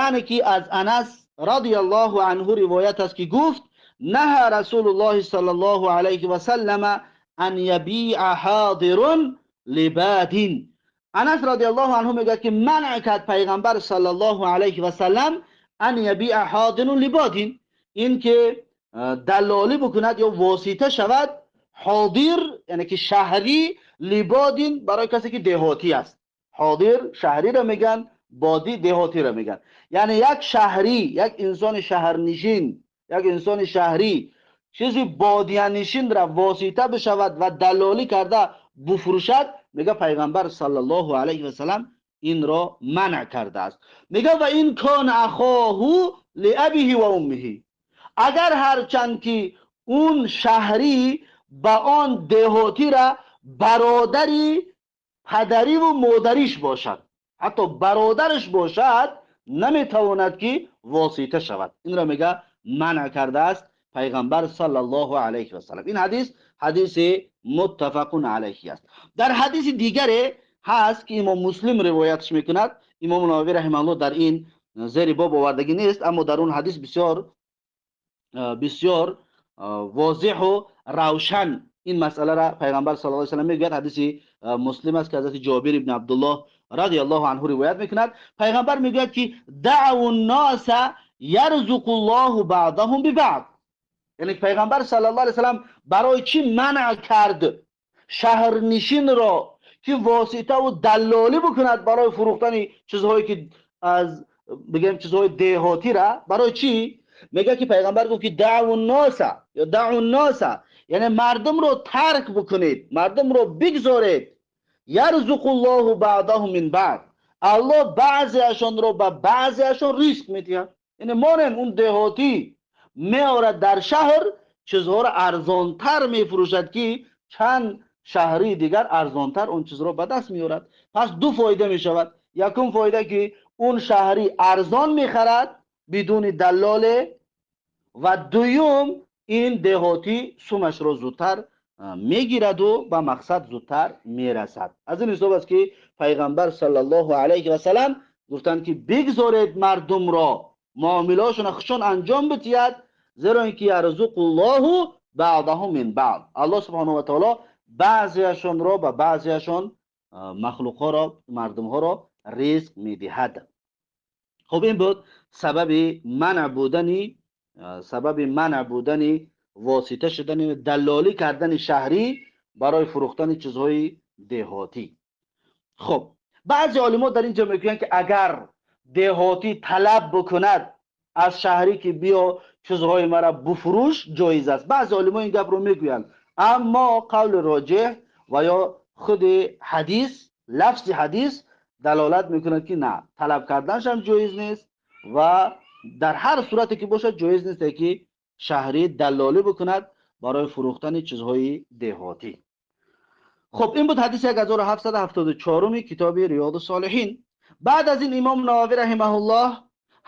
яъне ки аз Анас радиаллоҳу анҳу ривоят аст, ки гуфт: наҳа Расулуллоҳи саллаллоҳу алайҳи васаллама ан ябиа ҳодирун либадин. Анас радиаллоҳу анҳу мегӯяд, ки манъ кард Пайғамбар саллаллоҳу алайҳи васаллам ан ябиа ҳодирун либадин, ин ки далолӣ бикунад ё восита шавад ҳодир, яъне ки шаҳрӣ, либодин, барои касе ки деҳотӣ аст. Ҳодир шаҳриро мегӯянд, бодӣ деҳотиро мегӯянд. Яъне як шаҳрӣ, як инсони шаҳрнишин, як инсони шаҳрӣ чизи бодиянишинро восита бишавад ва далолӣ карда буфурӯшад, мега, Пайғамбар саллаллоҳу алайҳи васаллам инро манъ кардааст. Мега: ва ин кона ахоҳу лиабиҳи ва уммиҳи, агар ҳарчанд ки он шаҳрӣ ба он деҳотира бародари падариву модариш бошад, ҳатто бародараш бошад, наметавонад ки восита шавад. Инро, мега, манъ кардааст Пайғамбар саллаллоҳу алайҳи васаллам. Ин ҳадис ҳадиси муттафақун алайҳи аст. Дар ҳадиси дигаре ҳаст, ки Имом Муслим ривоятш мекунад. Имом Нававӣ раҳимааллоҳ дар ин зери боб овардагӣ нест, аммо дар он ҳадис бисёр бисёр возеҳу равшан ин масъаларо Пайғамбар саллаллоҳу алайҳи васаллам мегӯяд. Ҳадиси Муслим аст, ки ҳазрати Ҷобир ибни Абдуллоҳ радиаллоҳу анҳу ривоят мекунад. Пайғамбар мегӯяд, ки даъву носа ярзуқуллоҳу баъдаҳум бибаъд. Яъне Пайғамбар саллаллоҳу алайҳи васаллам барои чӣ манъ кард шаҳрнишинро, ки воситаву даллолӣ бикунад барои фурӯхтани чизҳое ки аз, бигем, чизҳои деҳотира? Барои чӣ? Мегӯяд, ки Пайғамбар гуфт, ки даъву носа ё даъу носа, яъне мардумро тарк бикунед, мардумро бигзоред, ярзуқуллоҳу баъдаҳум мин баъд, Аллоҳ баъзеашонро ба баъзеашон ризқ медиҳад. Яъне монен он деҳотӣ меорад дар шаҳр, чизҳоро арзонтар мефурӯшад, ки чанд шаҳрии дигар арзонтар он чизро ба даст меорад. Пас ду фоида мешавад. Якум фоида, ки он шаҳрӣ арзон мехарад бидуни даллоле, ва дуюм, ин деҳотӣ сумашро зудтар мегираду ба мақсад зудтар мерасад. Аз ин ҳисоб аст, ки Пайғамбар саллаллоҳу алайҳи васалам гуфтанд, ки бигзоред мардумро муомилаҳошона худшон анҷом бидиҳад, зеро ин ки ярзуқуллоҳу баъдаҳум мин баъд, Аллоҳ субҳонаҳу ва таоло баъзеашонро ба баъзеашон, махлуқҳоро, мардумҳоро ризқ медиҳад. Хуб, ин буд сабаби манъ будани восита шудани, далолӣ кардани шаҳрӣ барои фурӯхтани чизҳои деҳотӣ. Хуб, баъзе олимо дар ин ҷо мегӯянд, ки агар деҳотӣ талаб бикунад аз шаҳрӣ, ки биё, чизҳои мара буфурӯш, ҷоиз аст. Баъзе олимо ин гапро мегӯянд, аммо қавли роҷеҳ ва ё худи ҳадис, лафзи ҳадис далолат мекунад, ки на, талаб карданашам ҷоиз нест ва дар ҳар сурате ки бошад, ҷоиз нест, ки шаҳрӣ далолӣ бикунад барои фурӯхтани чизҳои деҳотӣ. Хуб, ин буд ҳадиси 1774-уми китоби Риёду Солиҳин. Баъд аз ин Имом Нававӣ раҳимаҳуллоҳ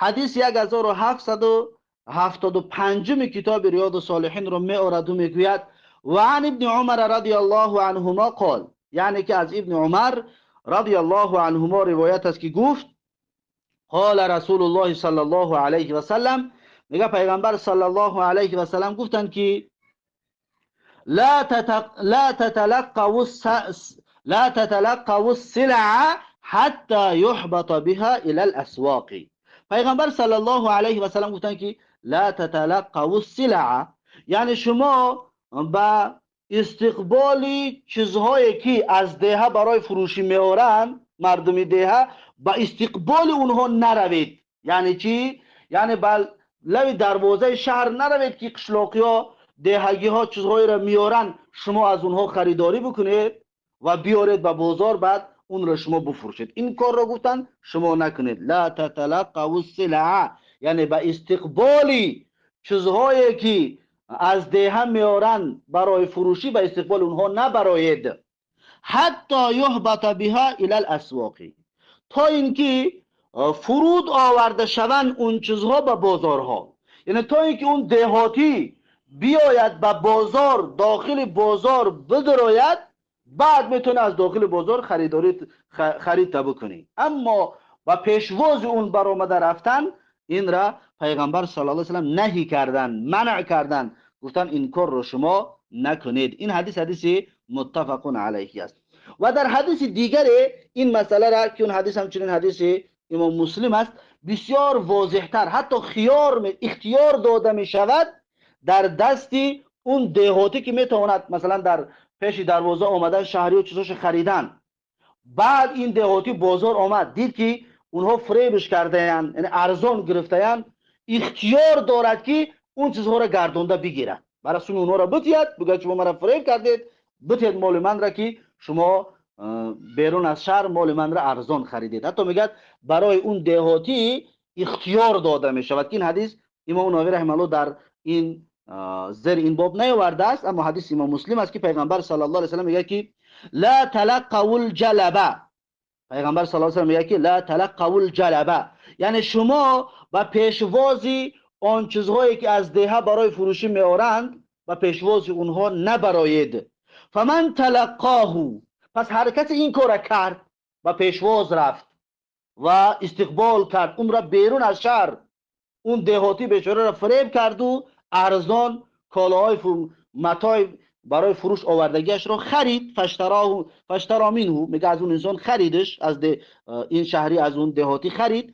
ҳадиси 1775-уми китоби Риёду Солиҳинро меораду мегӯяд: ва ан Ибни Умара радиаллоҳу анҳумо қол, яъне ки аз Ибни Умар радиаллоҳу анҳумо ривоят аст, ки гуфт: қола Расулуллоҳи саллаллоҳу алайҳи васалам, мега, Пайғамбар саллаллоҳу алайҳи васалам гуфтанд, ки ла таталаққаву ссилаа ҳатта юҳбата биҳа ила ласвоқи. Пайғамбар саллаллоҳу алайҳи васалам гуфтанд, ки ла таталаққаву ссилаа, яъне шумо ба истиқболи чизҳое ки аз деҳа барои фурӯшӣ меоранд, мардуми деҳа, ба истиқболи онҳо наравед. Яъне чӣ? Яъне ба лави дарвозаи шаҳр наравед ки қишлоқиҳо, деҳагиҳо чизҳоеро меоранд, шумо аз онҳо харидорӣ бикунед ва биёред ба бозор, баъд онро шумо бифурӯшед. Ин корро гуфтанд шумо накунед. Ла таталаққаву ссилаа, яъне ба истиқболи чизҳое ки аз деҳа меоранд барои фурӯшӣ, ба истиқболи онҳо набароед. Ҳатто юҳбата биҳа илал асвоқи, то ин ки фуруд оварда шаванд он чизҳо ба бозорҳо. Яъне то ин ки он деҳотӣ биёяд ба бозор, дохили бозор бидрояд, баъд метавонӣ аз дохили бозор харид бикунӣ. Аммо ба пешвози он баромада рафтан, инра пайғамбар саллаллоҳу алайҳи васаллам наҳӣ кардан, манъ кардан, гуфтан ин корро шумо накунед. Ин ҳадис ҳадиси муттафақун алайҳи аст. Ва дар ҳадиси дигаре ин масъаларо ки он ҳадис ҳамчунин ҳадиси имом Муслим аст, бисёр возеҳтар, ҳатто хиёр ихтиёр дода мешавад дар дасти он деҳотӣ ки метавонад масалан дар пеши дарвоза омадан шаҳриё чизошо харидан. Баъд ин деҳотӣ бозор омад, дид ки онҳо фиребш кардаянд, яъне арзон гирифтаянд, ихтиёр дорад ки он чизҳоро гардонда бигирад, барои суми онҳоро битиҳад, бигӯяд шумо маро фиреб кардед, битиҳед моли манро ки шумо берун аз шаҳр моли манро арзон харидед. Ҳатто мегӯяд барои он деҳотӣ ихтиёр дода мешавад ки ин ҳадис имом Нававӣ раҳимаҳуллоҳ дар ин зери ин боб наёвардааст, аммо ҳадиси имом Муслим аст ки пайғамбар саллаллоҳу алайҳи васаллам мегӯяд ки ла талаққавул ҷалаба. Пайғамбар саллаллоҳу алайҳи васаллам мегӯяд ки ла талаққавул ҷалаба, яъне шумо ба пешвози он чизҳое ки аз деҳа барои фурӯшӣ меоранд, ба пешвози онҳо набароед. Фаман талаққоҳу, пас ҳар касе ин корро кард, ба пешвоз рафт ва истиқбол кард, онро берун аз шаҳр, он деҳотӣ бечораро фиреб карду арзон колаҳои матои барои фурӯш овардагиашро харид. Фаштаро минҳу, мега аз он инсон харидш, аз ин шаҳрӣ аз он деҳотӣ харид.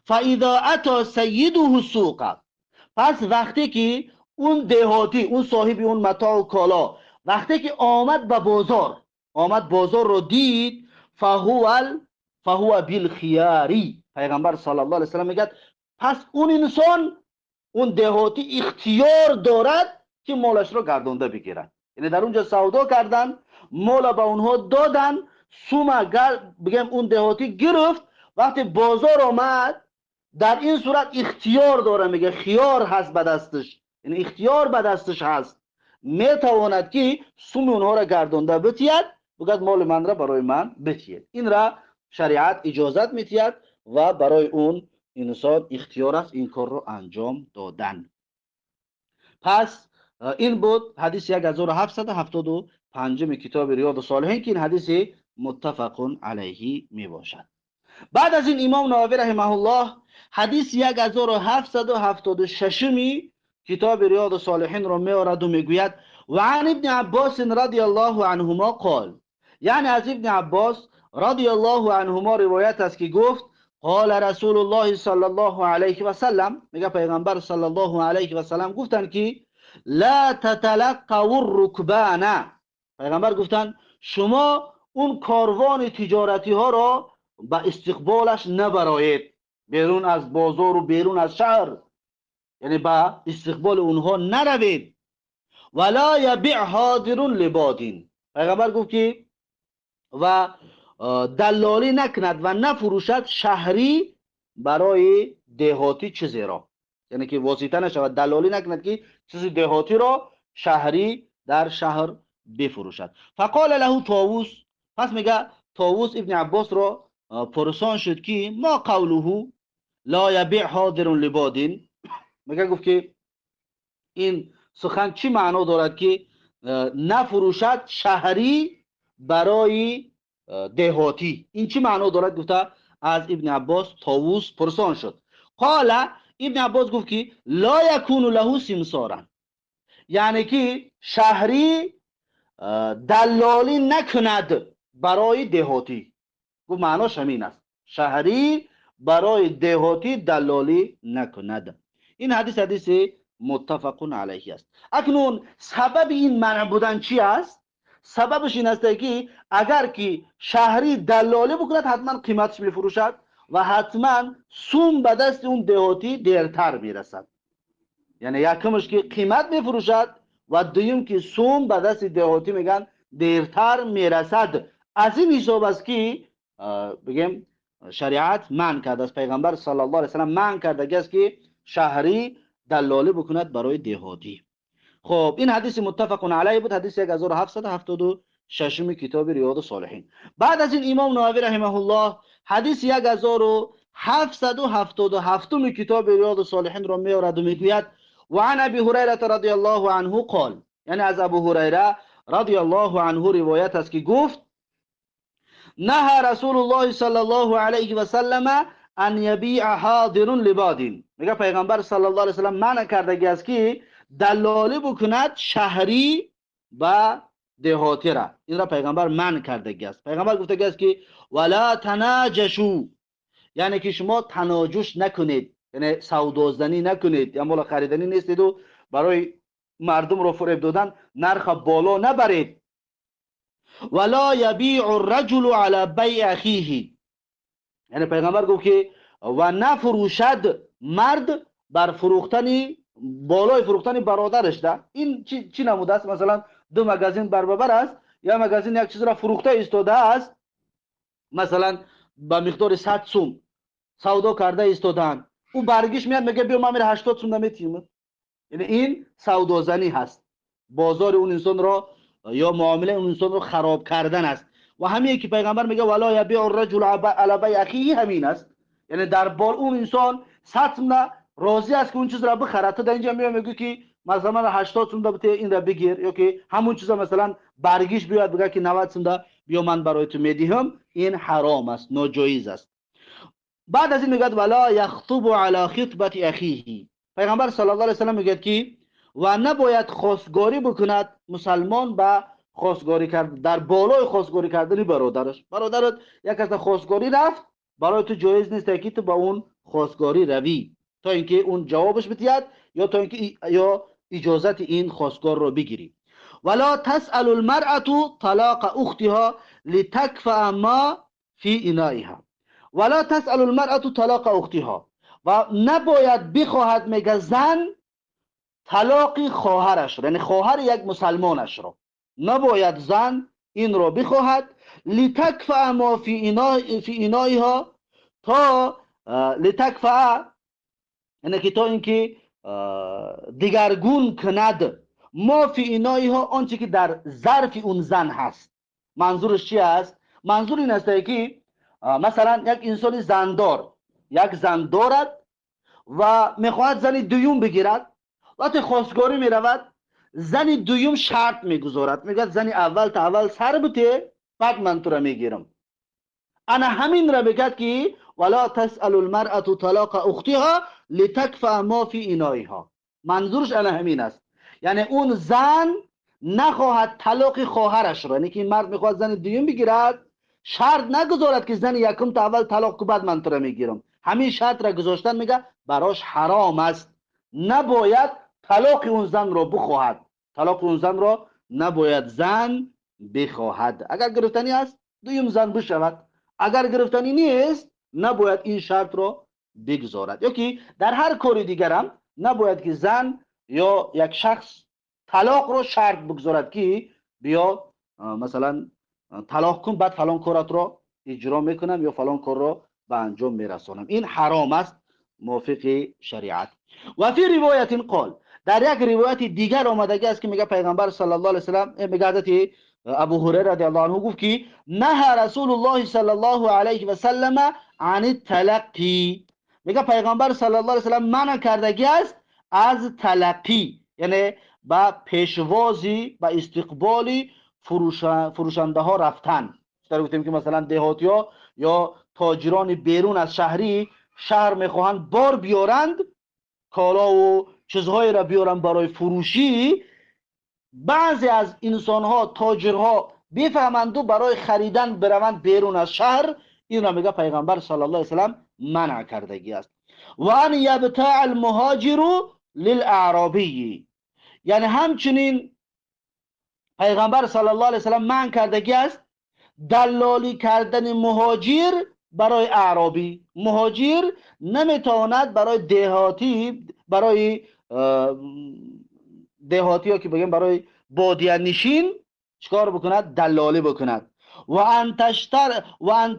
Фаизо ато сайидуҳу суқа, пас вақте ки он деҳотӣ, он соҳиби он матоу кола вақте ки омад ба бозор, омад бозорро дид, фаҳува билхияри, пайғамбар саллаллоҳу алайҳи васаллам мегӯяд пас он инсон, он деҳотӣ ихтиёр дорад ки молашро гардонда бигирад. Яъне дар онҷо савдо кардан, мола ба онҳо додан, сума бигем он деҳотӣ гирифт, вақте бозор омад дар ин сурат ихтиёр дора, мега хиёр ҳаст ба дасташ, яъне ихтиёр ба дасташ ҳаст, метавонад ки суми онҳоро гардонда битиҳад, бигӯяд моли манро барои ман битиҳед. Инра шариат иҷозат метиҳад ва барои он инсон ихтиёр аст ин корро анҷом додан. Пас ин буд ҳадиси 1775 китоби Риёду Солиҳин ки ин ҳадиси муттафақун алайҳи мебошад. Баъд аз ин имом Нававӣ раҳимаҳуллоҳ ҳадиси 1776 китоби Риёду Солиҳинро меораду мегӯяд: ва ан ибни Аббосин радиаллоҳу анҳумо қол, яъне аз ибни Аббос радиаллоҳу анҳумо ривоят аст ки гуфт: қола расулуллоҳи саллаллоҳу алайҳи васаллам, мега пайғамбар саллаллоҳу алайҳи васаллам гуфтанд ки ла таталаққаву рукбана, пайғамбар гуфтанд шумо он корвони тиҷоратиҳоро ба истиқболаш набароед, берун аз бозору берун аз шаҳр, яъне ба истиқболи онҳо наравед. Ва ла ябиъ ҳодирун либодин, пайғамбар гуфт ки ва даллолӣ накунад ва нафурӯшад шаҳрӣ барои деҳотӣ чизеро, яъне ки восита нашавад, даллолӣ накунад ки чизи деҳотиро шаҳрӣ дар шаҳр бифурӯшад. Фақола лаҳу Товус, пас мега Товус ибни Аббосро пурсон шуд ки ма қавлуҳу ла ябиъ ҳодирун либодин, мега гуфт ки ин сухан чӣ маъно дорад ки нафурӯшад шаҳрӣ барои деҳотӣ, ин чӣ маъно дорад? Гуфта аз ибни Аббос Товус пурсон шуд. Қола, ибни Аббос гуфт ки ла якуну лаҳу симсоран, яъне ки шаҳрӣ даллолӣ накунад барои деҳотӣ. Гуфт маънош ҳамин аст, шаҳрӣ барои деҳотӣ даллолӣ накунад. Ин ҳадис ҳадиси متفق علیه است. اکنون سبب این منع بودن چی است؟ سببش این است که اگر که شهری دلالی بکند حتما قیمتش میفروشد و حتما سوم به دست اون دهاتی دیرتر میرسد. یعنی یکمش که قیمت میفروشد و دویم که سوم به دست دهاتی میگن دیرتر میرسد. از این حساب است که بگیم شریعت منع کرده است، پیغمبر صلی الله علیه و سلم منع کرده است که شهری دلالی بکند برای دهاتی. خب این حدیث متفق علیه بود، حدیث 1776 کتاب ریاض الصالحین. بعد از این امام نووی رحمه الله حدیث 1777 کتاب ریاض الصالحین را میآورد و میگوید و عن ابی هریره رضی الله عنه قال، یعنی از ابو هریره رضی الله عنه روایت است که گفت نهى رسول الله صلی الله علیه و سلم ان یبیع حاضر لباد. میگه پیغمبر صلی الله علیه و سلم منع کردگی است که دلالی بکند شهری و دهاتی را. این را پیغمبر منع کردگی است. پیغمبر گفتگی است که ولا تناجشو، یعنی که شما تناجش نکنید، یعنی سودازنی نکنید یا مال خریدنی نیستید و برای مردم رو فریب دادن نرخ بالا نبرید. ولا یبیع الرجل علی بیع اخیه، یعنی پیغمبر گفت که و نفروشد مرد بر فروختن بالای فروختن برادرش. ده این چی نموده است؟ مثلا دو مگازین برابر است، یا مگازین یک چیز را فروخته ایستاده است، مثلا با مقدار 100 سوم سودا کرده ایستادن، او برگش میاد میگه بیا ما میره 80 سوم نمیتیم. یعنی این سودازنی هست، بازار اون انسان را یا معامله اون انسان رو خراب کردن است. و همین که پیغمبر میگه ولا یبیع الرجل علی بیع اخیه همین است، یعنی در بال اون انسان 100 سوم راضی است که اون چیز را بخره، تو در اینجا میای میگه که مثلا 80 سوم بده این را بگیر، یا که همون چیزا مثلا برگش بیاد بگه که 90 سوم بیا من برای تو میدهم، این حرام است، ناجایز است. بعد از این میگه ولا یخطب علی خطبه اخیه، پیغمبر صلی الله علیه و سلم میگه که و نباید خواستگاری بکند مسلمان به خواستگاری کرد در بالای خواستگاری کردن برادرش. برادرت یک از خواستگاری رفت، برای تو جایز نیست که تو با اون خواستگاری روی تا اینکه اون جوابش بدهد یا تا اینکه یا اجازت این خواستگار رو بگیری. ولا تسأل المرأة طلاق اختها لتكفأ ما فی انائها. ولا تسأل المرأة طلاق اختها، و نباید بخواهد میگه زن طلاق خواهرش را، یعنی خواهر یک مسلمانش را نباید زن این را بخواهد، لتکفأ ما فی انائها، تا لتکفأ یعنی که تا اینکه دیگرگون کند ما فی انائها، آنچه که در ظرف اون زن هست. منظورش چی است؟ منظور این است که مثلا یک انسان زندار، یک زن دارد و میخواهد زن دوم بگیرد، وقتی خواستگاری میرود زن دوم شرط میگذارد، میگه زن اول تا اول سر بده بعد من تو را میگیرم. انا همین را بگد که ولا تسأل المرأة طلاق اختها لتکفأ ما فی انائها، منظورش انا همین است، یعنی اون زن نخواهد طلاق خواهرش را، یعنی که این مرد میخواهد زن دوم بگیرد، شرط نگذارد که زن یکم تا اول طلاق کو بعد من تو را میگیرم. همین شرط را گذاشتن میگه براش حرام است، نباید طلاق اون زن را بخواهد، طلاق اون زن را نباید زن بخواهد. اگر گرفتنی است دویم زن بشود، اگر گرفتنی نیست نباید این شرط را بگذارد. یا که در هر کاری دیگرم نباید که زن یا یک شخص طلاق را شرط بگذارد که بیا مثلا طلاق کن بعد فلان کارت را اجرا میکنم یا فلان کار را به انجام میرسانم، این حرام است موافق شریعت. و فی روایت قال، در یک روایت دیگر آمدگی است که میگه پیغمبر صلی الله علیه و سلم، میگه حضرت ابو هریره رضی الله عنه گفت که نهى رسول الله صلی الله علیه و سلم عن التلقی، میگه پیغمبر صلی الله علیه و سلم منع کردگی است از تلقی، یعنی با پیشوازی با استقبالی فروشنده ها رفتن. در گفتیم که مثلا دهاتی ها یا تاجران بیرون از شهری شهر میخواهند بار بیارند، کالا و چیزهایی را بیارند برای فروشی، بعضی از انسانها تاجرها بفهمند و برای خریدن بروند بیرون از شهر، این را میگه پیغمبر صلی الله علیه و سلم منع کردگی است. و ان یبتاع المهاجر للأعرابی. یعنی همچنین پیغمبر صلی الله علیه وسلم منع کردگی است دلالی کردن مهاجر برای اعرابی. مهاجر نمیتواند برای دهاتی، برای دهاتی ها که بگیم برای بادیه نشین چیکار بکند؟ دلالی بکند. و ان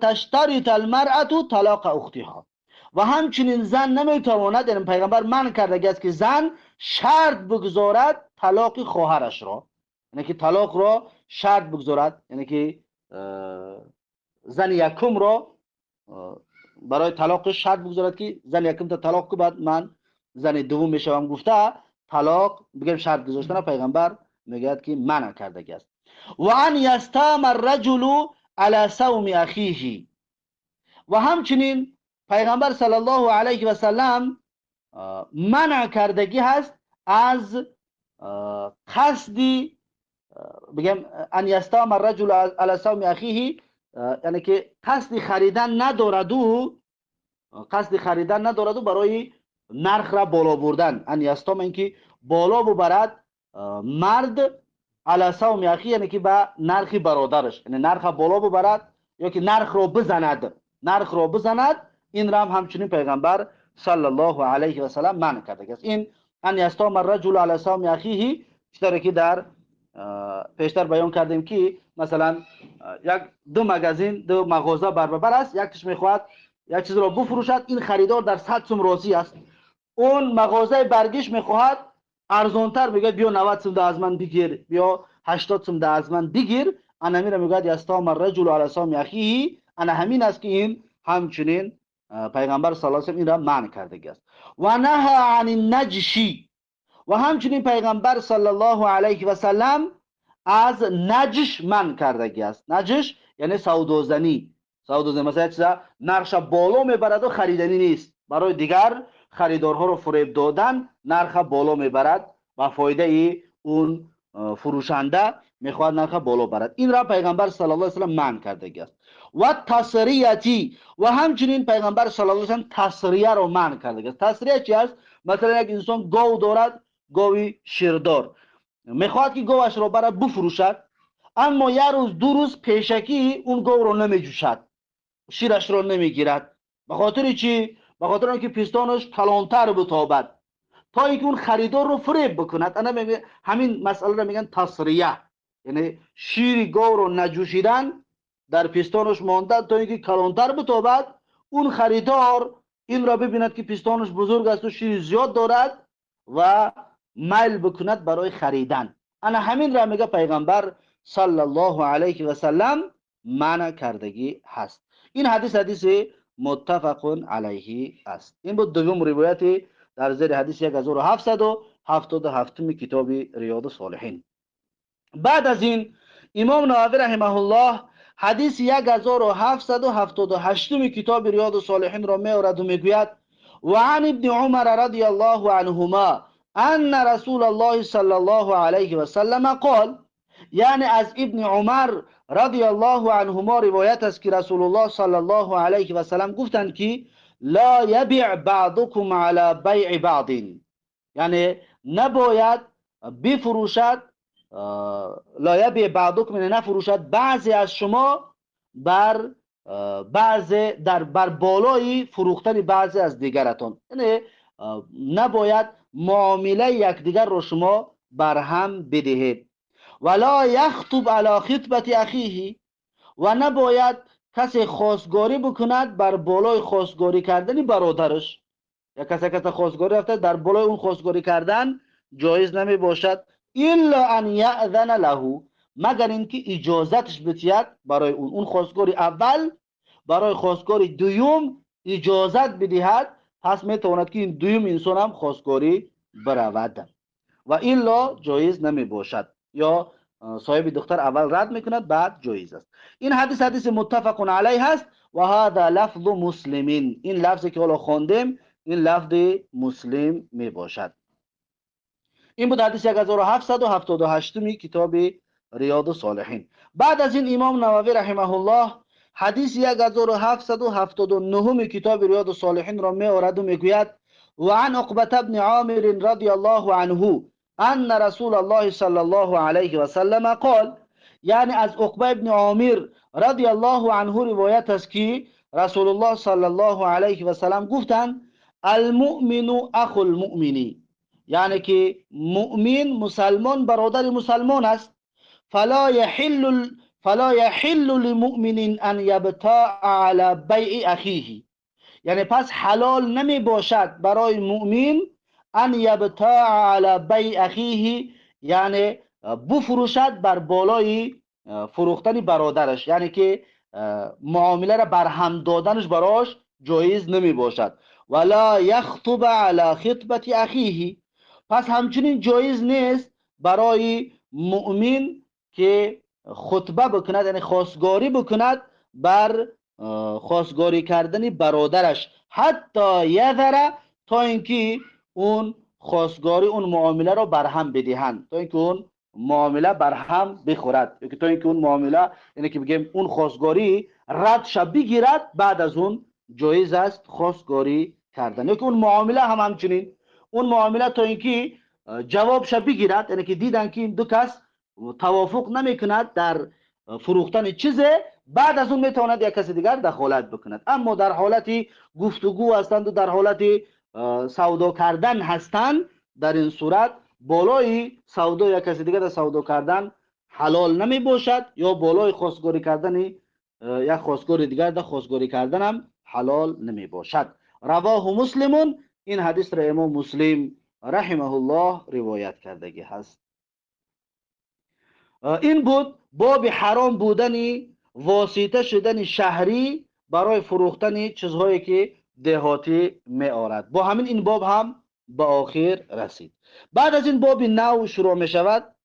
تشترط المرأة طلاق اختها. و همچنین زن نمیتواند، یعنی پیغمبر منع کردگی است که زن شرط بگذارد طلاق خواهرش را، یعنی که طلاق را شرط بگذارد، یعنی که زن یکم را برای طلاق شرط بگذارد که زن یکم تا طلاق کو بعد من زن دوم میشوم گفته طلاق بگیم شرط گذاشتن پیغمبر میگوید که منع کردگی است. و ان یستام الرجل علی صوم اخیه. و همچنین پیغمبر صلی الله علیه و سلم منع کردگی هست از قصدی بگم ان یستام الرجل علی صوم اخیه، یعنی که قصد خریدن ندارد او، قصد خریدن ندارد او برای نرخ را بالا بردن. ان یستام اینکه بالا ببرد مرد علی صوم اخیه، یعنی که به نرخ برادرش، یعنی نرخ بالا ببرد یا که نرخ را بزند، نرخ را بزند، این را هم همچنین پیغمبر صلی الله علیه و سلم منع کرده است. این ان یستام الرجل علی صوم اخیه چطوری که در پیشتر بیان کردیم که مثلا یک دو مگازین، دو مغازه برابر است، یکیش میخواد یک چیز را بفروشد، این خریدار در 100 سوم راضی است، اون مغازه برگش میخواهد ارزانتر، میگه بیا 90 سوم از من بگیر، بیا 80 سوم از من بگیر. انا میره میگه یستام الرجل علی صوم اخیه، انا همین است که این همچنین پیغمبر صلی الله علیه و سلم این را منع کرده است. و نهى عن النجش. و همچنین پیغمبر صلی الله علیه و سلم از نجش منع کردگی است. نجش یعنی سودازنی، سودازنی مثلا چیزا نرخش بالا میبرد و خریدنی نیست، برای دیگر خریدارها رو فریب دادن نرخ بالا میبرد و فایده ای اون فروشنده میخواد نرخ بالا برد، این را پیغمبر صلی الله علیه و سلم منع کردگی است. و تسریتی. و همچنین پیغمبر صلی الله علیه و سلم تسریه را منع کردگی است. تسریه چی است؟ مثلا یک انسان گاو دارد، گاوی شیردار، میخواد که گاوش را برد بفروشد، اما یک روز دو روز پیشکی اون گاو را نمیجوشد، شیرش را نمیگیرد. به خاطر چی؟ به خاطر اینکه پستانش کلانتر بتابد تا اینکه اون خریدار رو فریب بکند. انا همین مسئله را میگن تسریه، یعنی شیر گاو رو نجوشیدن در پستانش مانده تا اینکه کلانتر بتابد، اون خریدار این را ببیند که پستانش بزرگ است و شیر زیاد دارد و میل بکند برای خریدن. انا همین را میگه پیغمبر صلی الله علیه و سلم منع کردگی هست. این حدیث حدیث متفق علیه است. این بود دوم روایت در زیر حدیث 1777 کتاب ریاض الصالحین. بعد از این امام نووی رحمه الله حدیث 1778 کتاب ریاض الصالحین را میآورد و میگوید و عن ابن عمر رضی الله عنهما ان رسول الله صلی الله علیه و سلم قال، یعنی از ابن عمر رضی الله عنهما روایت است که رسول الله صلی الله علیه و سلم گفتند که لا یبیع بعضکم علی بیع بعض، یعنی نباید بفروشد، لا یبیع بعضکم یعنی نفروشد بعضی از شما بر بعض در بر بالای فروختن بعضی از دیگرتان، یعنی نباید معامله یکدیگر رو شما بر هم بدهید. ولا یخطب علی خطبت اخیه، و نباید کسی خواستگاری بکند بر بالای خواستگاری کردن برادرش، یا کسی کسی خواستگاری رفته در بالای اون خواستگاری کردن جایز نمی باشد، الا ان یأذن له، مگر اینکه اجازتش بدهد برای اون، اون خواستگاری اول برای خواستگاری دوم اجازت بدهد، پس میتواند که این دوم انسان هم خواستگاری برود و الا جایز نمی باشد، یا صاحب دختر اول رد میکند بعد جایز است. این حدیث حدیث متفق علیه است و هذا لفظ مسلمین، این لفظی که حالا خواندیم این لفظ مسلم می باشد. این بود حدیث 1778 کتاب ریاض الصالحین. بعد از این امام نووی رحمه الله حدیث 1779 کتاب ریاض الصالحین را می آورد و میگوید وعن عقبة بن عامر رضي الله عنه أن رسول الله صلى الله عليه وسلم قال، یعنی از عقبه ابن عامر رضی الله عنه روایت است که رسول الله صلی الله علیه و سلم گفتند المؤمن اخو المؤمن، یعنی که مؤمن مسلمان برادر مسلمان است. فلا يحل لمؤمن ان يبتاع على بيع اخیه، یعنی پس حلال نمی باشد برای مؤمن ان یبتاع علی بیع اخیه، یعنی بفروشد بر بالای فروختن برادرش، یعنی که معامله را برهم دادنش براش جایز نمی باشد. ولا یخطب علی خطبت اخیه، پس همچنین جایز نیست برای مؤمن که خطبه بکند، یعنی خواستگاری بکند بر خواستگاری کردن برادرش، حتی یذره، تا اینکه اون خواستگاری اون معامله را برهم بدهند، تا اینکه اون معامله برهم بخورد، تا اینکه اون معامله، یعنی که بگیم اون خواستگاری رد شد بگیرد، بعد از اون جایز است خواستگاری کردن. یا که اون معامله هم همچنین اون معامله تا اینکه جوابش بگیرد، یعنی که دیدن که این دو کس توافق نمیکند در فروختن چیزه، بعد از اون میتواند یک کس دیگر دخالت بکند. اما در حالت گفتگو هستند و در حالت سودا کردن هستند، در این صورت بالای سودا یک کس دیگر در سودا کردن حلال نمی باشد، یا بالای خواستگاری کردن یک خواستگاری دیگر در خواستگاری کردن هم حلال نمی باشد. رواه مسلمون، این حدیث را امام مسلم رحمه الله روایت کردگی هست. این بود باب حرام بودن واسطه شدن شهری برای فروختن چیزهایی که دهاتی می آرد. با همین این باب هم به آخر رسید. بعد از این باب نو شروع می شود،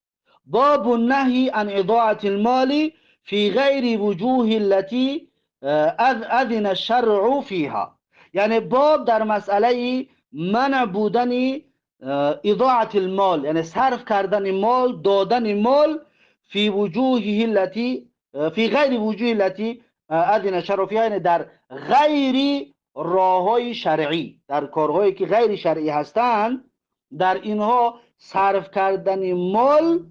باب النهی عن اضاعة المال فی غیر وجوه التي اذن الشرع فيها، یعنی باب در مسئله منع بودن اضاعة المال، یعنی صرف کردن مال، دادن مال، فی وجوهه التي فی غیر وجوه التي اذن الشرع فيها، یعنی در غیر راههای شرعی، در کارهایی که غیر شرعی هستند، در اینها صرف کردن مال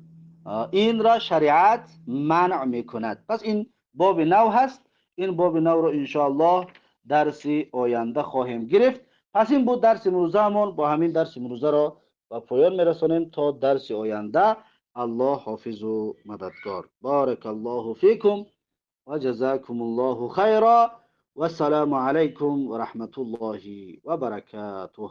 این را شریعت منع میکند. پس این باب نو هست، این باب نو را انشاءالله درس آینده خواهیم گرفت. پس این بود درس امروزمون، با همین درس امروزه را به پایان میرسانیم تا درس آینده. الله حافظ و مددگار. بارک الله فیکم و جزاکم الله خیرا. والسلام علیکم و رحمت الله و برکاته.